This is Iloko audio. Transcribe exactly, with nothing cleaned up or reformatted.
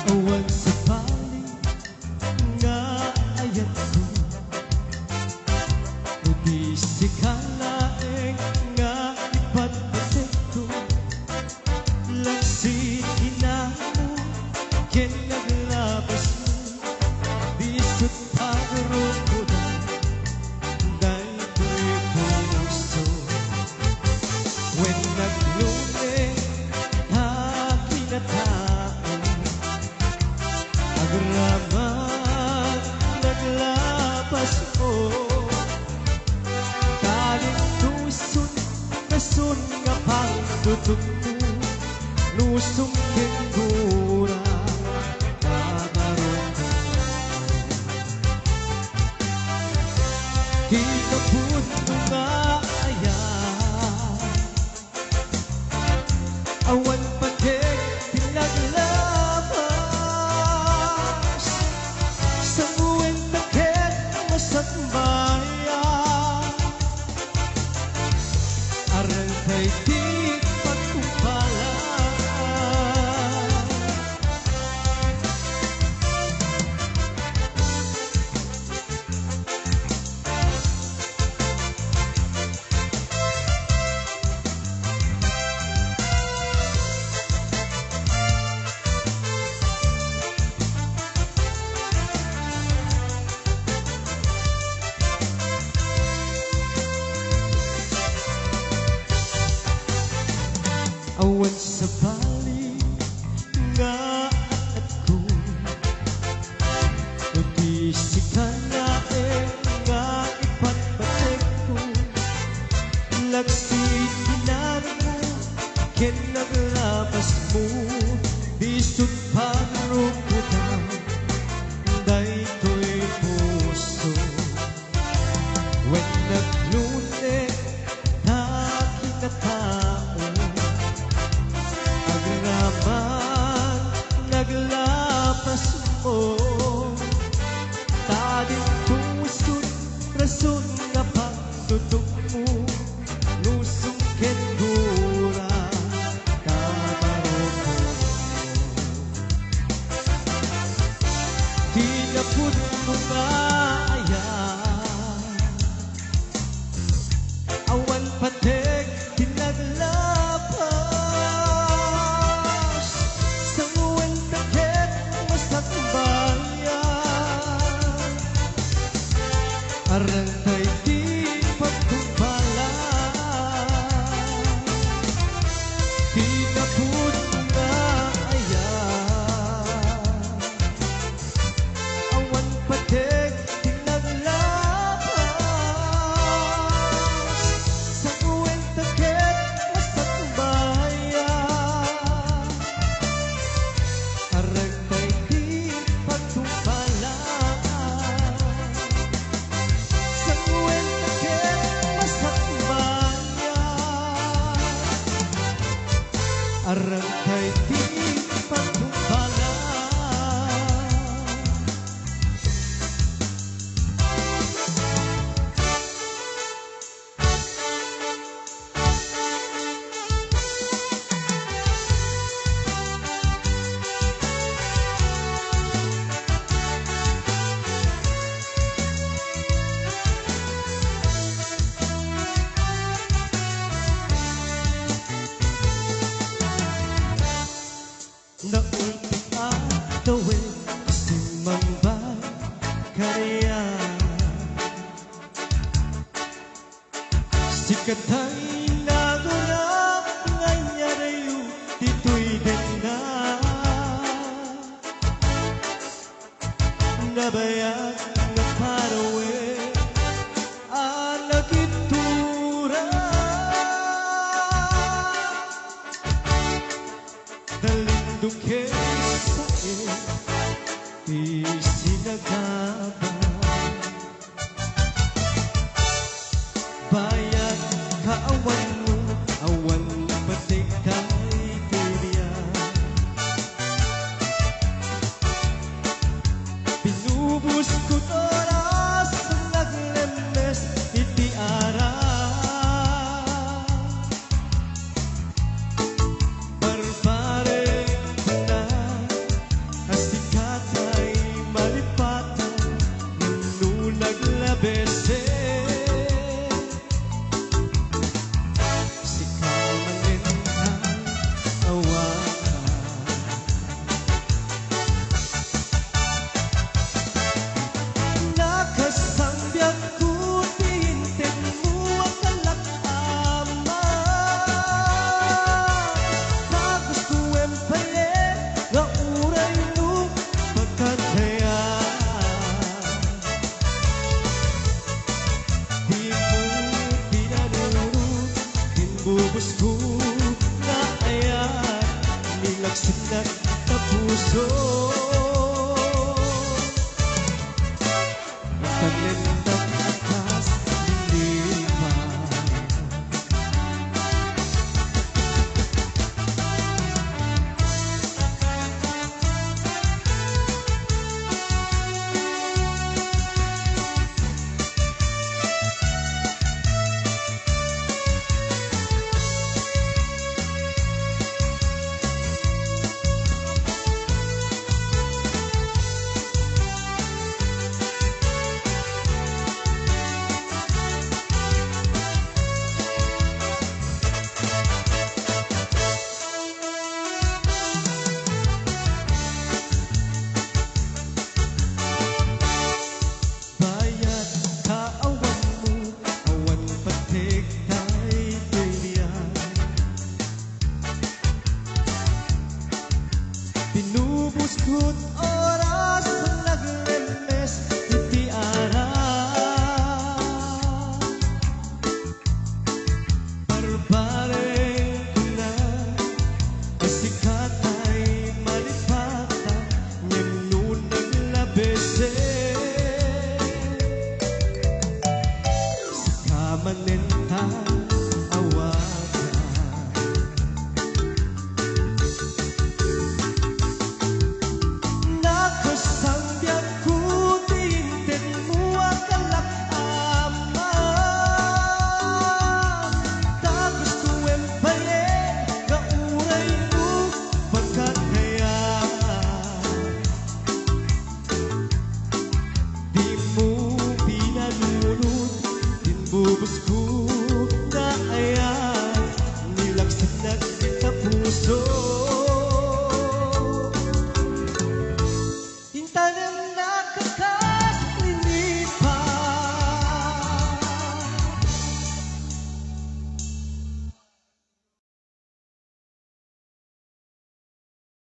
Awan sabali nga ayatko, no di sika laeng nga ipatpasekko. Laksid kinanmo ken naglabasmo, diso't pagrukodan daytoy puso. Wen nagluneg ta kinatao, agraman naglabasmo. Tadinto isun rason nga pangtutokmo, nusong ken gura, kabaruko. Kinapudno nga ayat, awan patek ti naglabas. Sanguenta ket masakbayan, arantay ti pagtungpalan. Awan sabali nga adko, no di sika laeng nga ipatpatekko. Laksid kinanmo ken naglabasmo, diso't pagrukodan daytoy puso. Wen nagluneg ta kinatao, agraman naglabasmo. Tadinto isun rason nga pangtutokmo, nusong ken gura, kabaruko. Kinapudno nga ayat, awan patek ti naglabas. Sanguenta ket masakbayan, arantay ti pagtungpalan. Kinapudno nga ayat, awan patek ti naglabas. Sanguenta ket masakbayan, arantay ti pagtungpalan. Sanguenta ket masakbayan, arantay ti pagtungpalan. Naulpek a tawen, simmangbay kaniak. Sikatay nagurak nga inyarayo ditoy denna. Nabayag nga parawek a nagiturak. Nalindong ken saen ti sinagaba. Bayat kaawanmo, awan patek daytoy biag. Pinubuskot oras a naglemmes iti arak. Barbarek na a Agsinnak ta puso, nagtalenta kas lima. Bayat ta awan mo, awan pateg daytoy diay. Pinubos ko't